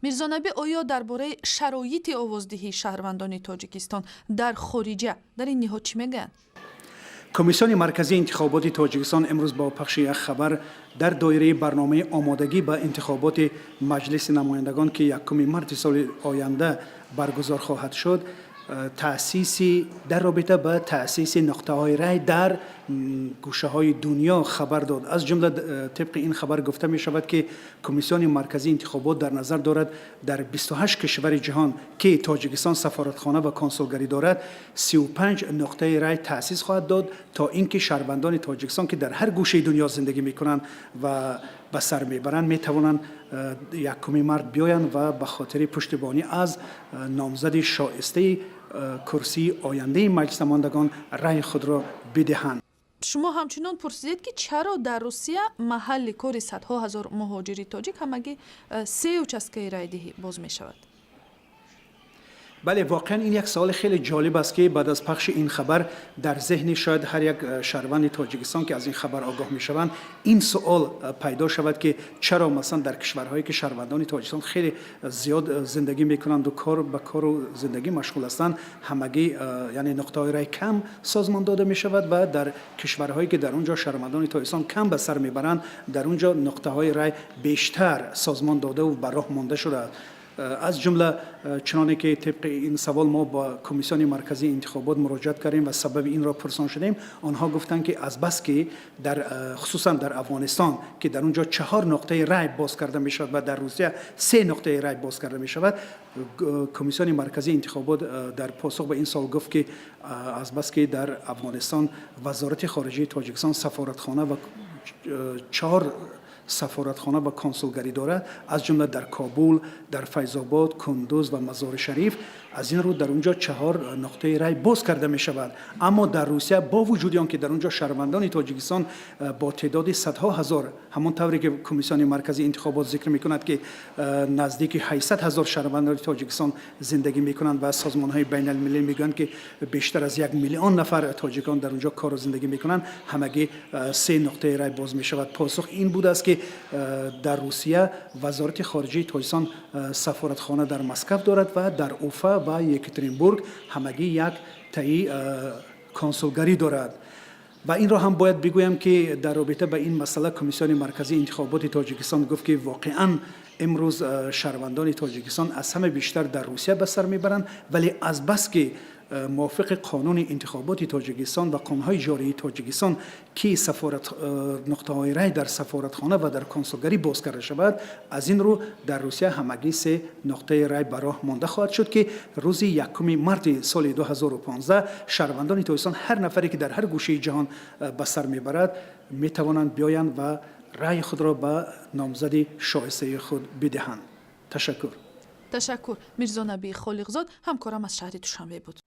Мирзонаби, оё дар бораи шароити овоздиҳии шаҳрвандони Тоҷикистон дар хориҷа дар ин ниҳод чӣ мегӯянд? Комиссиони марказии интихоботи Тоҷикистон имрӯз бо пахши як хабар дар доираи барномаи омодагӣ ба интихоботи Маҷлиси намояндагон, ки 1 марти соли оянда баргузор хоҳад шуд, таъсиси дар робита ба таъсиси нуқтаҳои рай дар гӯшаҳои дунё хабар дод. Аз ҷумла, тибқи ин хабар гуфта мешавад, ки Комиссиони марказии интихобот дар назар дорад дар 28 кишвари ҷаҳон, ки Тоҷикистон сафоратхона ва консулгарӣ дорад, 35 нуқтаи рай таъсис хоҳад дод, то ин ки шаҳрвандони Тоҷикистон, ки дар ҳар гӯшаи дунё зиндагӣ мекунанд ва ба сар мебаранд, метавонанд 1 март биёянд ва ба хотири пуштибонӣ аз номзади шоистаи курсии ояндаи Маҷлис намояндагон райи худро бидиҳанд. Шумо ҳамчунон пурсидед, ки чаро дар Русия, маҳалли кори садҳо ҳазор муҳоҷири тоҷик, ҳамагӣ се участкаи райдиҳӣ боз мешавад. Бале, воқеан ин як саволи хеле ҷолиб аст, ки баъд аз пахши ин хабар дар зеҳни шояд ҳар як шаҳрванди Тоҷикистон, ки аз ин хабар огоҳ мешаванд, ин суол пайдо шавад, ки чаро, масалан, дар кишварҳое, ки шаҳрвандони Тоҷикистон хеле зиёд зиндагӣ мекунанду кор ба кору зиндагӣ машғул ҳастанд, ҳамагӣ, яъне, нуқтаҳои рай кам созмон дода мешавад ва дар кишварҳое, ки дар он ҷо шаҳрвандони Тоҷикистон кам ба сар мебаранд, дар он ҷо нуқтаҳои рай бештар созмон додаву ба роҳ монда шудааст. Аз ҷумла, чуноне ки тибқи ин савол мо ба Комиссиони марказии интихобот муроҷиат кардем ва сабаби инро пурсон шудем, онҳо гуфтанд, ки азбаски дар хусусан дар Афғонистон, ки дар он ҷо чаҳор нуқтаи рай боз карда мешавад ва дар Русия се нуқтаи рай боз карда мешавад, Комиссиони марказии интихобот дар посух ба ин савол гуфт, ки азбаски дар Афғонистон Вазорати хориҷаи Тоҷикистон сафоратхона ва чаҳор сафоратхона ва консулгарӣ дорад, аз ҷумла дар Кобул, дар Файзобод, Кундуз ва Мазори Шариф, аз ин рӯ дар он ҷо чаҳор нуқтаи рай боз карда мешавад. Аммо дар Русия, бо вуҷуди он ки дар он ҷо шаҳрвандони Тоҷикистон бо теъдоди садҳо ҳазор, ҳамон тавре ки Комиссиони марказии интихобот зикр мекунад, ки наздики 800 ҳазор шаҳрвандони Тоҷикистон зиндагӣ мекунанд ва созмонҳои байналмилалӣ мегӯянд, ки бештар аз 1 миллион нафар тоҷикон дар он ҷо кору зиндагӣ мекунанд, ҳамагӣ се нуқтаи рай боз мешавад. Посух ин будааст, ки дар Русия Вазорати хориҷаи Тоҷикистон сафоратхона дар Москав дорад ва дар Уфа ва Екатеринбург ҳамагӣ як таи консулгарӣ дорад. Ва инро ҳам бояд бигӯям, ки дар робита ба ин масъала Комиссиони марказии интихоботи Тоҷикистон гуфт, ки воқеан имрӯз шаҳрвандони Тоҷикистон аз ҳама бештар дар Русия ба сар мебаранд, вале азбаски мувофиқи қонуни интихоботи Тоҷикистон ва қонунҳои ҷории Тоҷикистон, ки сафорат нуқтаҳои рай дар сафоратхона ва дар консулгарӣ боз карда шавад, аз ин рӯ дар Русия ҳамагӣ се нуқтаи рай ба роҳ монда хоҳад шуд, ки рӯзи 1 марти соли 2015 шаҳрвандони Тоҷикистон, ҳар нафаре, ки дар ҳар гӯшаи ҷаҳон ба сар мебарад, метавонанд биёянд ва раъи худро ба номзади шоистаи худ бидиҳанд. Ташаккур. Ташаккур. Мирзонаби Холиқзод, ҳамкорам аз шаҳри Душанбе буд.